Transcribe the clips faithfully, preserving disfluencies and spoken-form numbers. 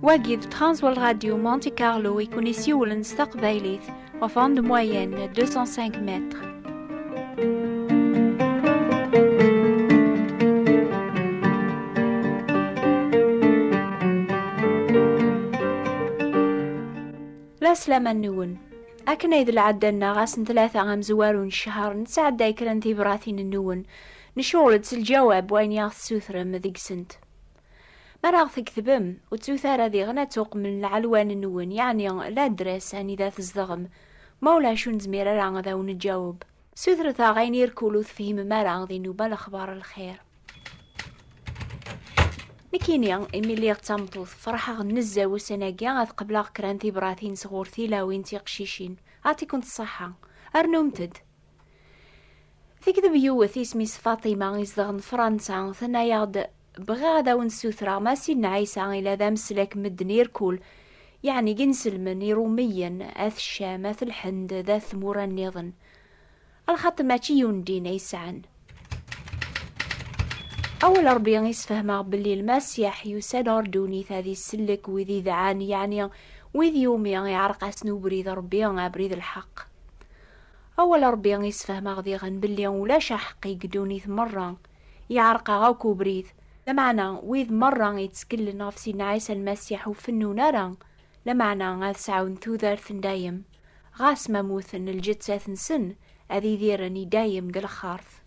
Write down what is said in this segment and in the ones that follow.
Wagi d Transworld Radio Monte Carlo i kun-isiwlen s taqbaylit ɣef onde moyenne deux cent cinq mètres. La slama-nwen. Akken ay d lɛadda-nneɣ, ass n tlata amezwaru n ccher, nesɛedday kra n tibratin-nwen, necɣel-d s lǧawab wayen i aɣ-tessutrem deg-sent. Mi ara aɣ-tkettbem, ur ttut ara diɣen ad tuqmem lɛelwan-nwen, yeɛni ladres anida tzedɣem, ma ulac ur nezmir ara ad awen-nǧaweb. Sutret-aɣ ayen irkul ur tefhimem ara di nnuba lexbar lxir. Nekkini, imi lliɣ d tameṭṭut, ferḥeɣ nezzeh ussan-agi ad qebleɣ kra n tibratin sɣur tilawin tiqcicin. Ɛṭi-kunt ṣṣeḥḥa. Rnumt-d. Tekdeb yiwet isem-is Faṭima, izedɣen Fransa, tenna-yaɣ-d: "Bɣiɣ ad awen-ssutreɣ ma Sidna Ɛisa ila d ameslak medden irkul, yeɛni g inselmen, Irumiyen, at Ccam, at Lḥend, d at tmura nniḍen. Lxaṭer mačči yiwen ddin ay sɛan." Awal Ṛebbi isfehmeɣ belli Lmasiḥ yusa-d ɣer ddunit ad isellek wid idɛan, yeɛni wid yumi iɛreq-asen ubrid Ṛebbi, abrid lḥeqq. Awal Ṛebbi isfehmeɣ diɣen belli ulac aḥeqqi deg ddunit merra, iɛreq-aɣ akk ubrid. Lameɛna wid merra ittkellen ɣef Sidna Ɛisa Lmasiḥ ur fennun ara, lameɛna ad sɛun tudert n dayem, ɣas ma mmuten, lǧettat-nsen ad idiren i dayem deg lxert.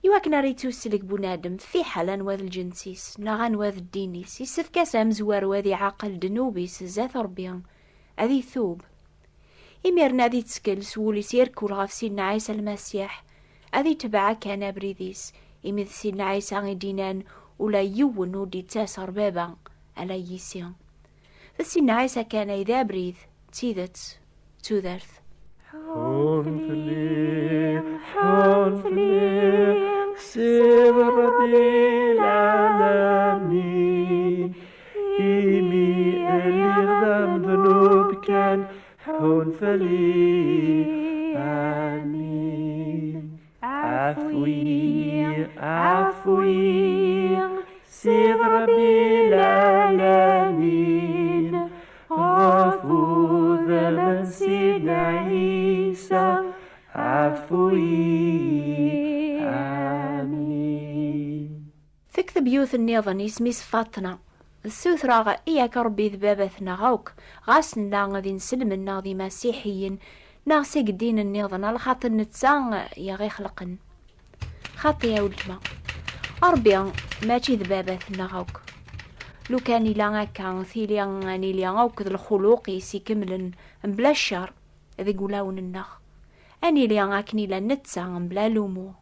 Iwakken ara yettuslek bunadem, fiḥel anwa d lǧens-is neɣ anwa d ddin-is, issefk-as amezwaru ad iɛaqel ddnub-is zdat Ṛebbi, ad itub. Imiren ad ittkel s wul-is irkul ɣef Sidna Ɛisa Lmasiḥ, ad itbeɛ kan abrid-is, imi d Sidna Ɛisa i d-innan: "Ula yiwen ur d-ittas ɣer Baba, ala yis-i." D Sidna Ɛisa kan ay d abrid, d tidet, d tudert. Ḥun fell-i, ḥun fell-i, Ssid Ṛebbi lɛalamin, imi lliɣ d amednub kan, ḥun fell-i, amin. Ɛfu-yi, ɛfu-yi, Ssid Ṛebbi lɛalamin, ɣef udem n Sidna Ɛisa, ɛfu-yi, amin. Tekteb yiwet nniḍen, isem-is Faṭna. Ssutreɣ, yak Ṛebbi d Baba-tneɣ akk, ɣas nella d inselmen neɣ d imasiḥiyen, neɣ seg ddin nniḍen, alaxaṭer netta i aɣ-ixelqen. Xaṭi a weltma. Ṛebbi mačči d Baba-tneɣ akk. Lukan ila akka, tili ad nili akk d lxuluq-is ikemlen, mebla ccer, deg wulawen-nneɣ. Ad nili akken ila netta, mebla lumuṛ.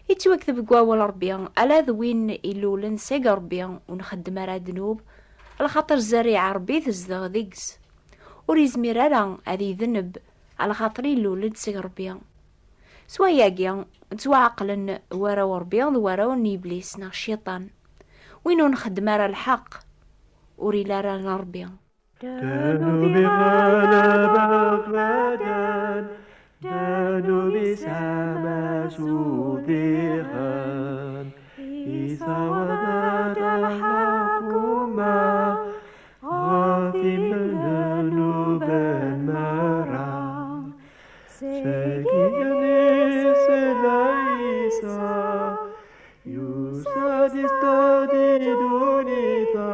Ittwakteb deg wawal Ṛebbi, ala d win ilulen seg Ṛebbi ur nxeddem ara ddnub, lxaṭer zzerriɛa Ṛebbi tezdeɣ deg-s. Ur izmir ara ad idneb, lxaṭer ilul-d seg Ṛebbi. S wayagi, ttwaɛeqlen warraw Ṛebbi d warraw n Iblis neɣ Cciṭan. Win ur nxeddem ara lḥeqq, ur ili ara n Ṛebbi. Ddnub iɣeleb akk ladan, ddnub isamas udiɣen, isaweḍ-d lḥakuma ɣef imednuben merra. Seg igenni s Ɛisa, yusa-d isṭad i ddunit-a,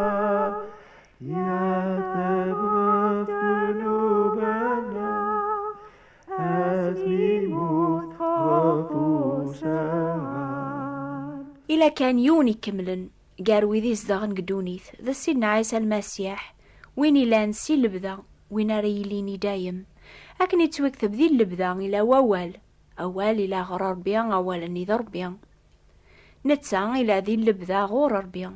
yateb ɣef ddnub-nneɣ, asmi yemmut ɣef usaɣar. Ila kan yiwen ikemlen gar wid izedɣen deg ddunit, d Sidna Ɛisa Lmasiḥ, win ilan si lebda, win ara yilin i dayem. Akken ittwakteb di lebda ila wawal, awal ila ɣer Ṛebbi, awal-nni d Ṛebbi. Netta ila di lebda ɣur Ṛebbi.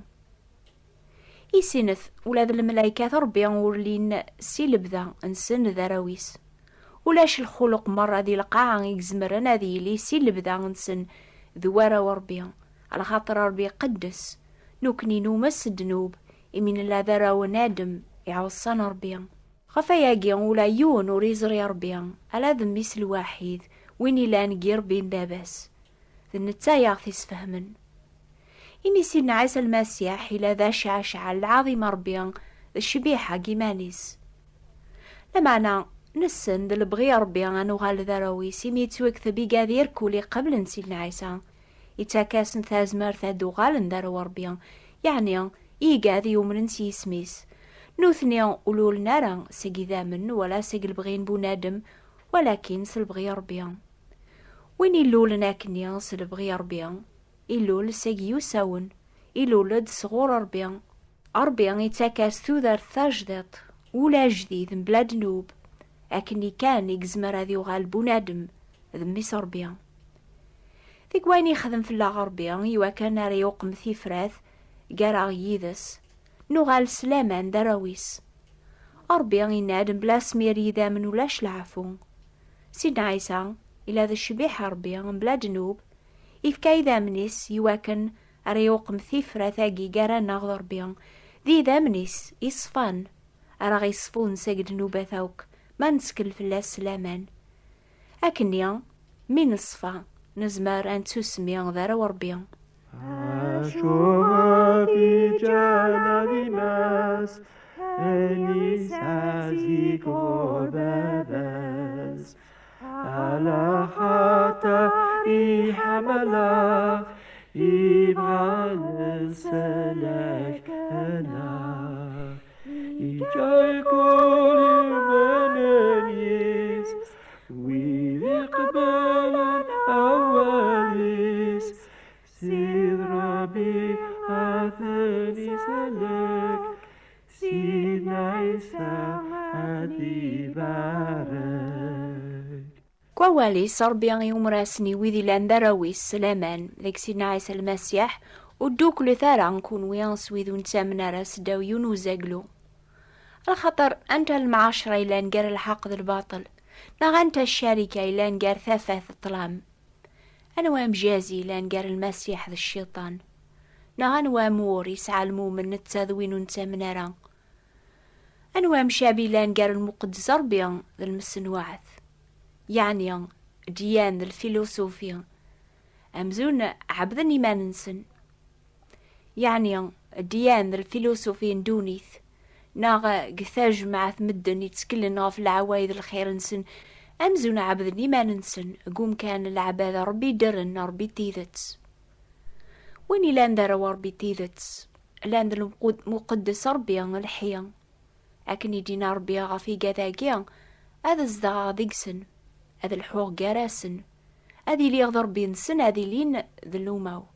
Isinet, ula d lmelaykat Ṛebbi ur llin si lebda-nsen d arraw-is. Ulac lxuluq merra di lqaɛa i izemren ad yili si lebda-nsen d warraw Ṛebbi, alaxaṭer Ṛebbi iqeddes, nukni numes ddnub, imi nella d arraw n Adem iɛuṣan Ṛebbi. Ɣef ayagi, ula yiwen ur iẓri Ṛebbi, ala d Mmi-s lwaḥid, win ilan deg irebbi n Baba-s. D netta i aɣ-t-isfehmen. Imi Sidna Ɛisa Lmasiḥ ila d acɛacɛa n lɛaḍima Ṛebbi, d ccbiḥa n yiman-is. Lameɛna, nessen d lebɣi Ṛebbi ad nuɣal d arraw-is, imi yettwakteb igad irkul iqeblen Sidna Ɛisa, ittak-asen tazmert ad d-uɣalen d arraw Ṛebbi, yeɛni igad yumnen s yisem-is. Nutni ur lulen ara seg idammen wala seg lebɣi n bunadem, walakin s lebɣi Ṛebbi. Win ilulen akkenni s lebɣi Ṛebbi, ilul seg yusawen, ilul-d sɣur Ṛebbi. Ṛebbi ittak-as tudert tajdiṭ, ul ajdid mebla ddnub, akken kan i yezmer ad yuɣal bunadem d mmi-s Ṛebbi. Deg wayen yexdem fell-aɣ Ṛebbi, iwakken ara yuqem tifrat gar-aɣ yid-s, nuɣal s laman d arraw-is. Ṛebbi yenna-d mebla asmir n yidammen ulac leɛfu. Sidna Ɛisa, ila d ccbiḥa Ṛebbi mebla ddnub, ifka idammen-is iwakken ara yuqem tifrat-agi gar-aneɣ d Ṛebbi, d idammen-is iṣfan ara ɣ-iṣfun seg ddnubat akk ma nettkel fell-as s laman. Akkenni, mi neṣfa, nezmer ad nettusemmi d arraw Ṛebbi. Acuɣef iǧǧa lɛaḍima-s ayen yesɛa zik ɣur baba-s? Ala xaṭer iḥemmel-aɣ, ibɣa leslak-nneɣ. Iǧǧa-k ur yumnen yis, wid iqeblen awal-is. Sid Ṛebbi ad ten-isellek, Sidna Ɛisa ad t-ibarek. Deg wawal-is, Ṛebbi iumer-asen i wid ilan d arraw-is s laman deg Sidna Ɛisa Lmasiḥ, ur dduklet ara kunwi s wid ur nettamen ara seddaw yiwen uzaglu. Lxaṭer, anta lemɛacra yellan gar lḥeqq d lbaṭel? Neɣ anta ccarika yellan gar tafat d ṭṭlam? Anwa amjazi yellan gar Lmasiḥ d Cciṭan? Neɣ anwa amur yesɛa lmumen netta d win ur nettamen ara? Anwa amcab yellan gar lmuqeddes Ṛebbi d lmesenwaɛt? Yeɛni, ddyan d lfilusufi, amzun ɛebden iman-nsen. Yeɛni, ddyan d lfilusufi n ddunit, neɣ deg tajmaɛt medden yetteklen ɣef leɛwayed lxir-nsen, amzun ɛebden iman-nsen deg umkan n leɛbada Ṛebbi iddren, Ṛebbi n tidet. Win ilan d arraw Ṛebbi n tidet, llan d lmuqed-, muqeddes Ṛebbi lḥi. Akken i d-yenna Ṛebbi ɣef igad-agi, ad zedɣeɣ deg-sen, ad lḥuɣ gar-asen, ad iliɣ d Ṛebbi-nsen, ad ilin d luma-w.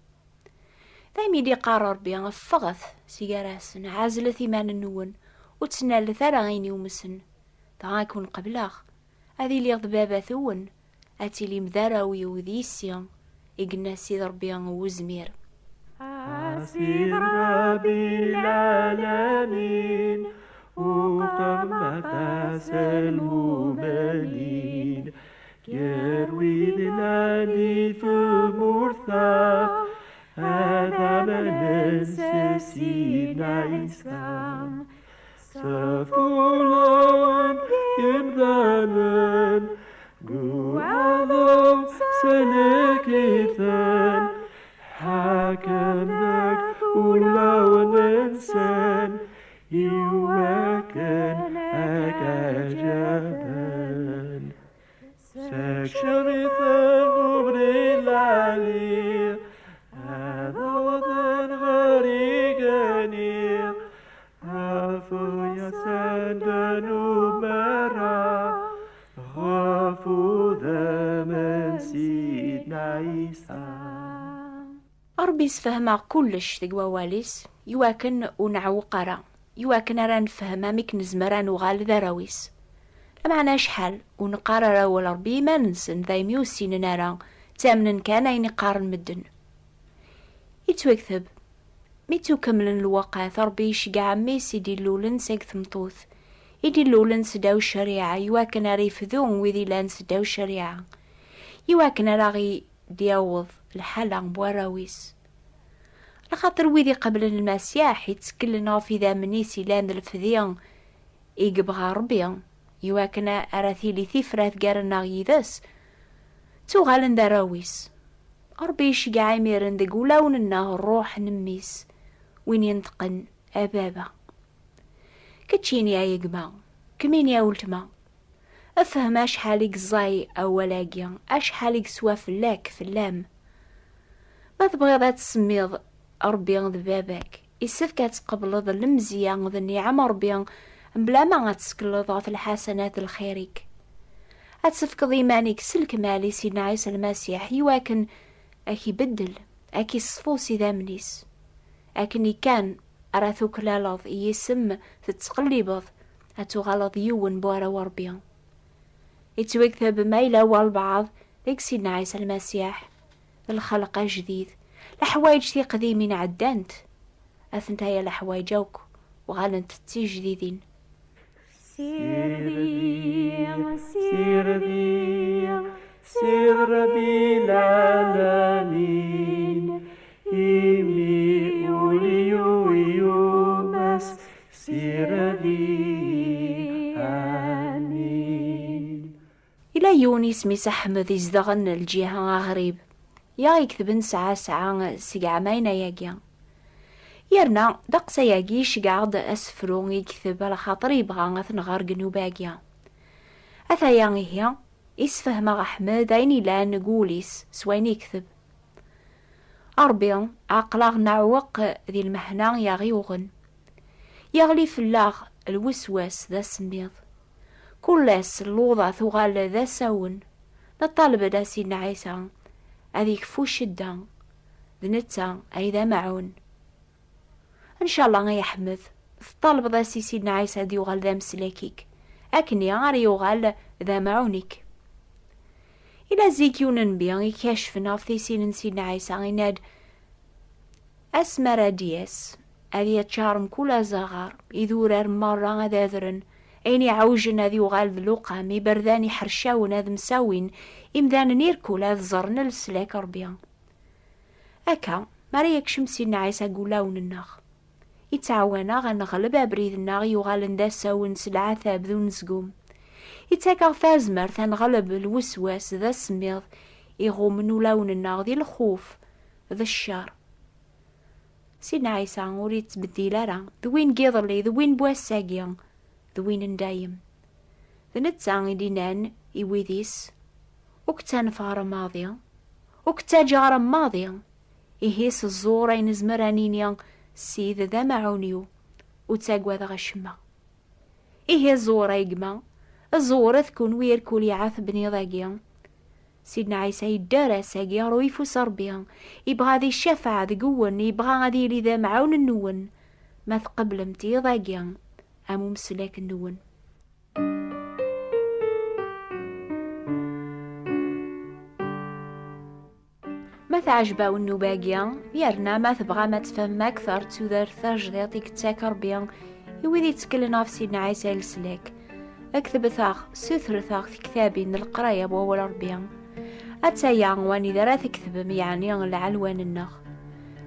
Daymi i d-iqqar Ṛebbi, ffɣet si gar-asen, ɛezlet iman-nwen, ur ttnalet ara ayen yumsen, dɣa ad ken-qebleɣ, ad iliɣ d baba-twen, ad tilim d arraw-iw d yessi, i yenna Sidi Ṛebbi n wezmir. A Sidi Ṛebbi lɛalamin, uqem aṭas n lmumnin, gar wid llan di tmurt-a, ad amnen s Sidna Ɛisa. Sef ulawen imdanen, guɛḍeɣ sellek-iten, ḥakem deg ulawen-nsen, iwakken ad k-ɛeǧben. Sekcem-iten ubrid lɛali, ad awḍen ɣer igenni, ɛfu-yasen ddnub merra, ɣef udem n Sidna Ɛisa. Ṛebbi yessefhem-aɣ kullec deg wawal-is, iwakken ur nɛewweq ara, iwakken ara nefhem amek nezmer ad nuɣal d arraw-is. Lameɛna acḥal ur neqqar ara awal Ṛebbi i iman-nsen, daymi ur ssinen ara, ttamnen kan ayen i qqaren medden. Yettwakteb, mi ttukemmlen lewqat, Ṛebbi iceggeɛ mmi-s i d-ilulen seg tmeṭṭut, i d-ilulen seddaw ccariɛa, iwakken ara ifdu wid ilan seddaw ccariɛa, iwakken ara ɣ-d-yaweḍ lḥala n warraw-is. Axaṭer wid iqeblen Lmasiḥ, itteklen ɣef idammen-is ilan d lefdi i yebɣa Ṛebbi, iwakken ara tili tifrat gar-aneɣ yid-s, ttuɣalen d arraw-is. Ṛebbi iceggeɛ imiren deg wulawen-nneɣ ṛṛuḥ n mmi-s, win yenṭqen: "A baba." Keččini a yegma, kemmini a weltma. Fhem acḥal i yeẓẓay awal-agi, acḥal i yeswa fell-ak, fell-am. Ma tebɣiḍ ad tsemmiḍ Ṛebbi d baba-k, issefk ad tqebleḍ lemzeyya d nniɛam n Ṛebbi, mebla ma ad tsekleḍ ɣef lḥasanat d lxir-ik. Ad tefkeḍ iman-ik s lekmal i Sidna Ɛisa Lmasiḥ, iwakken ad k-ibeddel, ad k-iṣfu s idammen-is. Akken i kan ara tuklaleḍ i yisem, tettqellibeḍ, ad tuɣaleḍ yiwen bu ara Ṛebbi. Yettwakteb ma yella walbeɛḍ deg Sidna Ɛisa Lmasiḥ, d lxelq ajdid, leḥwayeǧ tiqdimin ɛeddant, atenta ya leḥwayeǧ akk uɣalent d tijdidin. Sirdi, sirdi, sirdi lɛalamin, imi ul-iw yumes, sirdi, amin. Ila yiwen isem-is Aḥmed izedɣen lǧiha aɣrib, yaɣ iketben sɛa sɛa seg ɛamayen ayagi. Yerna ddeqs ayagi iceggeɛ-d asefru i yekteb alaxaṭer yebɣa ad t-nɣer deg nnuba-agi. Ataya ihi, isfehmeɣ Aḥmed ayen ilan deg wul-is s wayen yekteb. A Ṛebbi, ɛeqleɣ neɛweq di lmehna i aɣ-yuɣen. Yeɣli fell-aɣ lweswas d asemmiḍ. Kul ass luḍa tuɣal d asawen. Neṭṭaleb-d a Sidna Ɛisa ad ikfu ccedda, d netta ay d amaɛun. Ncallah ay Aḥmed, teṭṭalbeḍ-as i Sidna Ɛisa ad yuɣal d ameslak-ik, akken ara yuɣal d amaɛun-ik. Ila zik yiwen nnbi ikacfen ɣef tisin n Sidna Ɛisa, yenna-d: "Asmi ara d-yas, ad yaččar mkul azaɣar, idurar merra ad adren, ayen iɛewjen ad yuɣal d luqam, iberdan iḥercawen ad msawin, imdanen irkul ad ẓren leslak Ṛebbi." Akka, mi ara yekcem Sidna Ɛisa deg wulawen-nneɣ, yettɛawan-aɣ ad neɣleb abrid-nneɣ yuɣalen d asawen s leɛtab d unezgum. Yettak-aɣ tazmert ad neɣleb lweswas d asemmiḍ iɣummen ulawen-nneɣ di lxuf d ccer. Sidna Ɛisa ur yettbeddil ara, d win n yiḍelli, d win n wass-agi, d win n dayem. D netta i d-innan i wid-is: "Ur k-ttanfeɣ ara maḍi, ur k-ttaǧǧaɣ ara maḍi." Ihi s ẓẓur ay nezmer ad nini: "Ssid d amaɛun-iw, ur ttagadeɣ acemma." Ihi ẓẓur ay gma, ẓẓuret kunwi irkul iɛatben iḍ-agi. Sidna Ɛisa yedder ass-agi ɣer uyeffus n Ṛebbi, yebɣa ad icafeɛ deg-wen, yebɣa ad yili d amaɛun-nwen, ma tqeblemt iḍ-agi am umeslak-nwen. Ma teɛjeb-awen nnuba-agi, yerna ma tebɣam ad tfehmem akteṛ d tudert tajdiṭ i yettak Ṛebbi i wid yetteklen ɣef Sidna Ɛisa i leslak, ktbet-aɣ, sutret-aɣ tiktabin n leqraya n wawal Ṛebbi. Attaya wanida ara tketbem, yeɛni lɛelwan-nneɣ.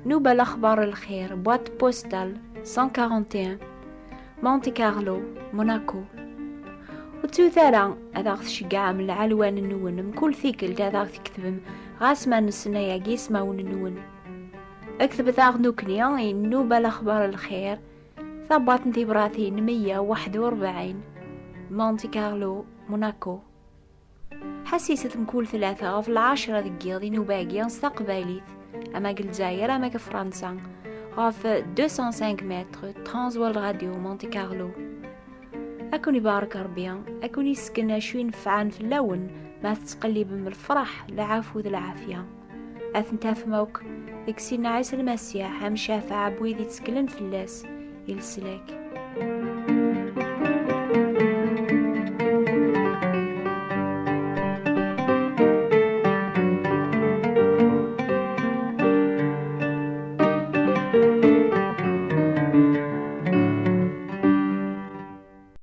Nuba Lexbar Lxir, boîte postale cent quarante et un, Monte Carlo, Monaco. Ur ttut ara ad aɣ-tceggɛem lɛelwan-nwen, mkul tikkelt ad aɣ-tketbem, ɣas ma nessen ayagi ismawen-nwen. Ktbet-aɣ nukni i Nuba Lexbar Lxir, tabwaṭ n tibratin meyya u waḥed u rebɛin, Monte Carlo, Monaco. Ḥassiset mkul tlata ɣef lɛecṛa deg yiḍ i nuba-agi s taqbaylit, ama deg Lezzayer ama deg Fransa, ɣef deux cent cinq mètres, Trans World Radio Monte Carlo. Ad ken-ibarek Ṛebbi, ad ken-isken acu inefɛen fell-awen ma tettqellibem lefṛeḥ, lɛafu d lɛafya. Ad ten-tafem akk deg Sidna Ɛisa Lmasiḥ, amcafeɛ n wid itteklen fell-as i leslak.